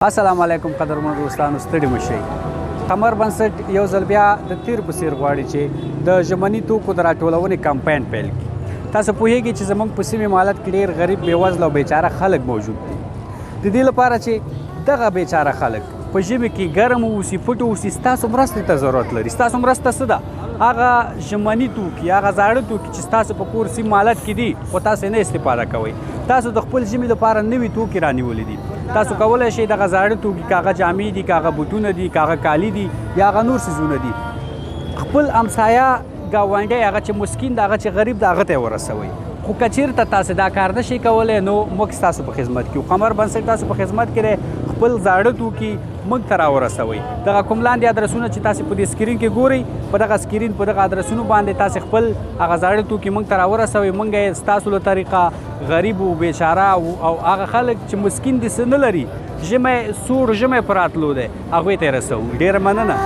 السلام علیکم قدرمنو دوستانو، ستړي مشئ. قمر بنسټ یو ځل بیا د تیر په څیر غواړي چې د ژمني توکو د راټولونې کمپاین پیل کړي. تاسو پوهیږئ چې زموږ په سیمې مالت کې ډیر غریب، بېوزله او بیچاره خلک موجود دي. د دې لپاره چې دغه بیچاره خلک په ژمي کې ګرم اوسي، پټ اوسي، ستاسو مرستې ته ضرورت لري. ستاسو مرسته څه ده؟ هغه ژمني توکي، هغه زاړه توکي چې ستاسو په کور سیم حالت کې دي خو تاسو نه استفاده کوئ، تاسو د خپل ژمي لپاره نوي توکي رانیولي دي، تاسو کولای شئ دغه زاړه توکي، که هغه جامې دي، که هغه بوټونه دي، که هغه کالي دي یا هغه نور څیزونه دي، خپل همسایه ګاونډی، هغه چې مسکین ده، هغه چې غریب ده، هغه ته یې ورسوئ. خو که چیرته تاسو دا کار نشئ کولی نو موږ ستاسو په خدمت کې یو. قمر بنسټ تاسو په خدمت کې دی. خپل زاړه توکي موږ ته راورسوئ. دغه کوم لاندې ادرسونه چې تاسو په دې سکرین کې ګورئ، په دغه سکرین په دغه ادرسونو باندې تاسو خپل هغه زاړه توکي موږ ته راورسوئ. موږ یې ستاسو له طریقه غریب او بیچاره او هغه خلک چې مسکین دي، څه نه لري، ژمی سوړ ژمی په راتلو دی، هغوی ته یې رسوو. ډېره مننه.